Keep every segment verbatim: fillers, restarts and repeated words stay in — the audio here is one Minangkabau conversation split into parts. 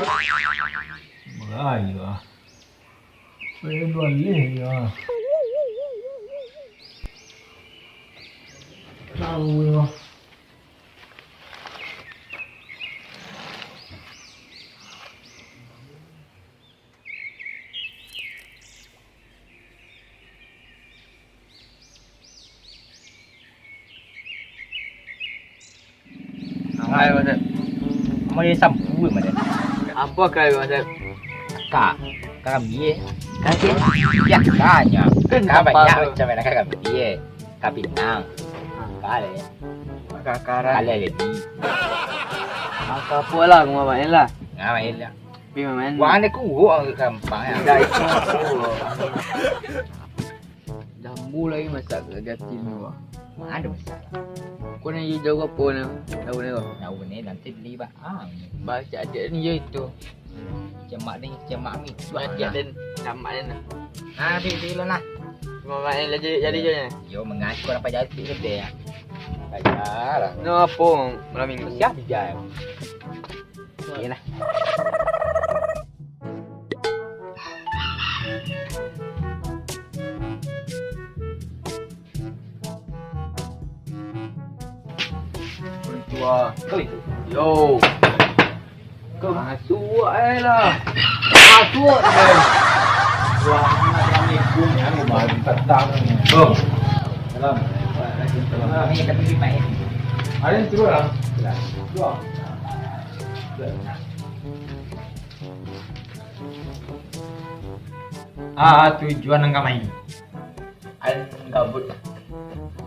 Marayo ah. Marayo duo alih yo. Tahu yo. Hai, Mat. Amo di sampua, Mat. Apo kai, Mat? Ka, ka kambie. Ka kambie? Yo, ka nyo. Ka banyak macam mano ka kambie. Ka pinang. Ka le. Ka karan. Ka le. Mako apo lah, ngamain lah. Ngamain lah. Pi main. Wah, ni kuwok gampang yo. Indak itu. Dah mulai masak gati ni, wah. Ma ado masak? Ko nan hijau ko apo nan? Daun ni ko. Daun ni nanti beli, Pak. Ah, ini. Baca aja ni yo itu. Cemak ni, cemak ni. Baca dan cemak ni nah. Ah, beli, beli lo nah. Cuma main aja jadi je. Yo, mengaku apa jadi gede yo. Baca lah. No, apo? Malam minggu. Siap je. Iyolah. Konnichiwa. Oi. Yo. Kau masuk eh lah. Masuk eh. Wah, ini kami pun ya, mau balik petang ni. Bro. Salam. Waalaikumsalam. Ini tapi di main. Ada yang turun lah. Dua. Ah, tujuan nan ka main. Aing gabut.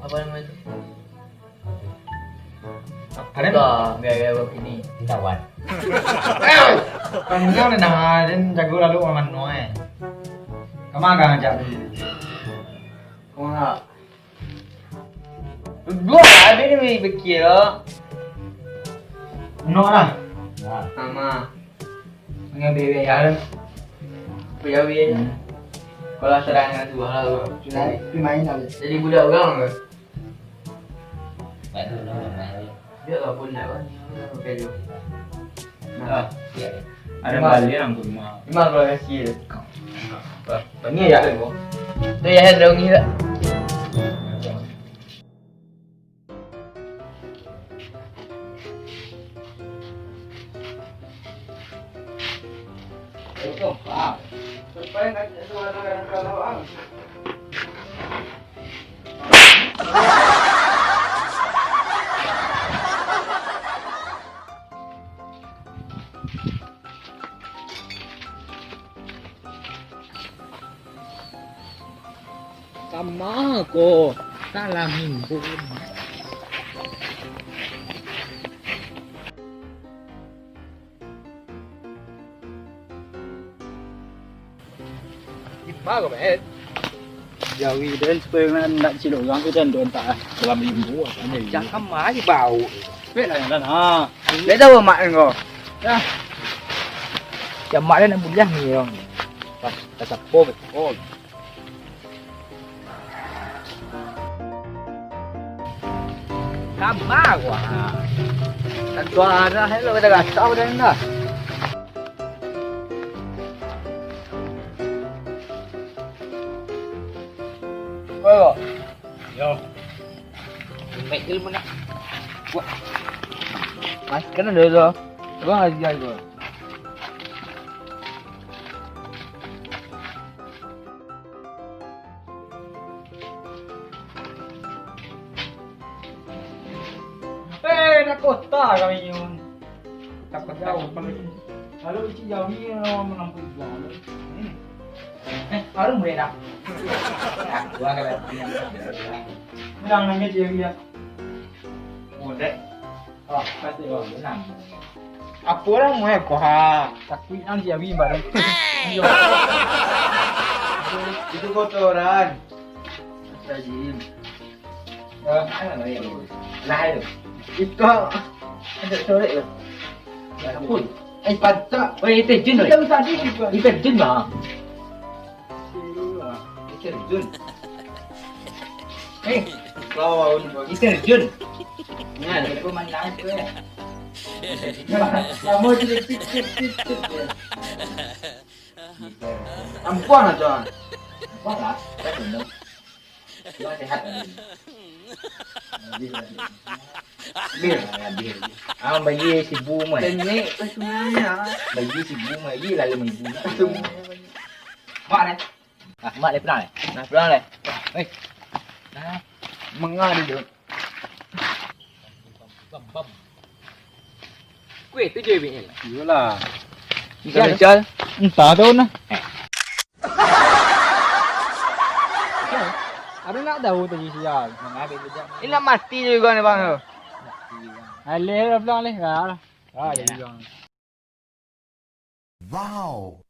Apa namanya itu? Kalian? Dah, biar, biar, biar ini. Lawan. Kan kau dah nah, dan jago lalu orang mano eh. Kama ka ngajak? Kau nak? Dua, ada ni pikir lo. No lah. Nah. Sama. Dengan biaya-biaya kan. Biaya-biaya. Hmm. Kalau sadang dengan tuah lah tu. Jadi, pi main lah. Jadi budak orang ke? Tak tahu lah, main. Biar lah pun nak kan. Pakai dulu. Nah. Ah, ya. Ada balik lah ke rumah. Memang kalau kasih. Apa? Ini ya? Tu ya, ada orang ni tak? Kama ko, salah minggu. Di ma ko, Mat? Jawi den, supaya nak, nak cilok urang tu, den, tu antak, ah, dalam limbo, ah, kan, jawi. Cakam aja bau. Baiklah, jalan, ha. Baik dah, Mak, engkau. Dah. Cak Mak dah nak buliah ni, orang. Pas, tak sapo, betul. Kama ko, ha. Tantu arah lo, kita gasau dah ni dah. Oi, ko. Yo. Lembek ilmu nak. Wah. Mas, kena dulu. Gua ngaji ko. Eh, nak kota kami ni. Takut jauh kalau ini. Kalau isi jauh ni, orang menampung jual. Eh, baru mulai dah. Aku agak bilang nanya dia dia. Modek. Oh, pasti orang bilang. Apo lah, mau apa, ha? Takuik nang si Abi barang. Itu kotoran. Rajin. Eh, nah, itu. Iko. Ada sorek tu. Apa? Eh, pantak. Oh, itu Jun, oi. Itu tadi juga. Itu Jun, bang. Itu Jun. Eh, lawan, bang. Itu Jun. Nah, aku main live tu, ya. Lamo tu dia, cip, cip, cip, cip, ya. Gitu. Ampuang lah tu, ah. Ampuang lah. Kan benar. Lah sehat lah. Habis, habis. Habis. Ah, habis, habis. Ah, bagi sibu mah. Kenyek, tak sebenarnya. Bagi sibu mah, bagi lalu ibu nak. Mak, eh. Ah, mak, leh, pulang, leh. Nah, pulang, leh. Eh. Nah. Manga dia tu. Kuih tu je, Bik. Iyolah. Misal, misal. Entah tu nah. Eh. Ada nak tahu tadi sial. Ini nak mati juga ni, Bang, tu. Alih lah pulang, alih lah. Ah, jadi, Bang. Wow.